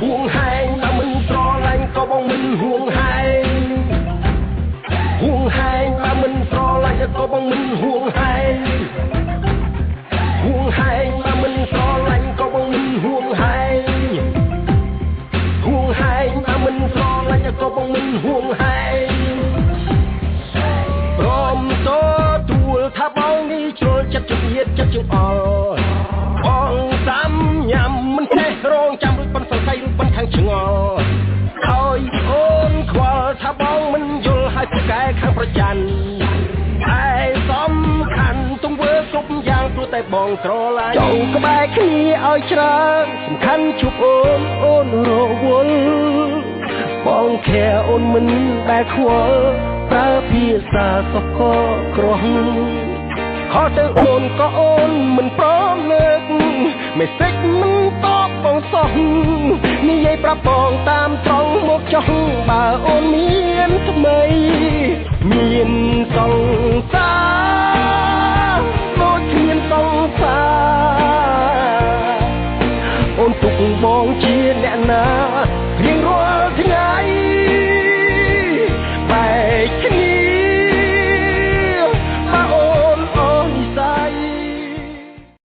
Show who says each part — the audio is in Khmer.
Speaker 1: ហួងហែង បើមិនស្រឡាញ់ក៏បងមិនហួងហែង ហួងហែង បើមិនស្រឡាញ់ក៏បងមិនហួងហែង ហួងហែង បើមិនស្រឡាញ់ក៏បងមិនហួងហែង ហួងហែង បើមិនស្រឡាញ់ក៏បងមិនហួងហែង ព្រមទទួលថាបងនេះជ្រុលចិត្ត ជំនៀតចិត្តចង្អល់ បងសាំញ៉ាំមិនចេះរងចាំ រួចប៉ុនសង្ស័យ រួចប៉ុនខាងឆ្ងល់ ឲ្យអូនខ្វល់ថាបងមិនយល់ ឲ្យពូកែខាងប្រច័ន តែសំខាន់ទង្វើគ្រប់យ៉ាងព្រោះតែបងស្រឡាញ់ ចង់ក្បែរគ្នាឲ្យច្រើន សំខាន់ជួបអូន អូនរវល់ បងខែអូនមិនដែលខ្វល់ ប្រើភាសាសកក្រោះ ខលទៅអូនក៏អូនមិនព្រមលើកមេសិច មិនតបបងសោះ និយាយប្រាប់បងតាមត្រង់មកចុះ បើអូនមានថ្មី។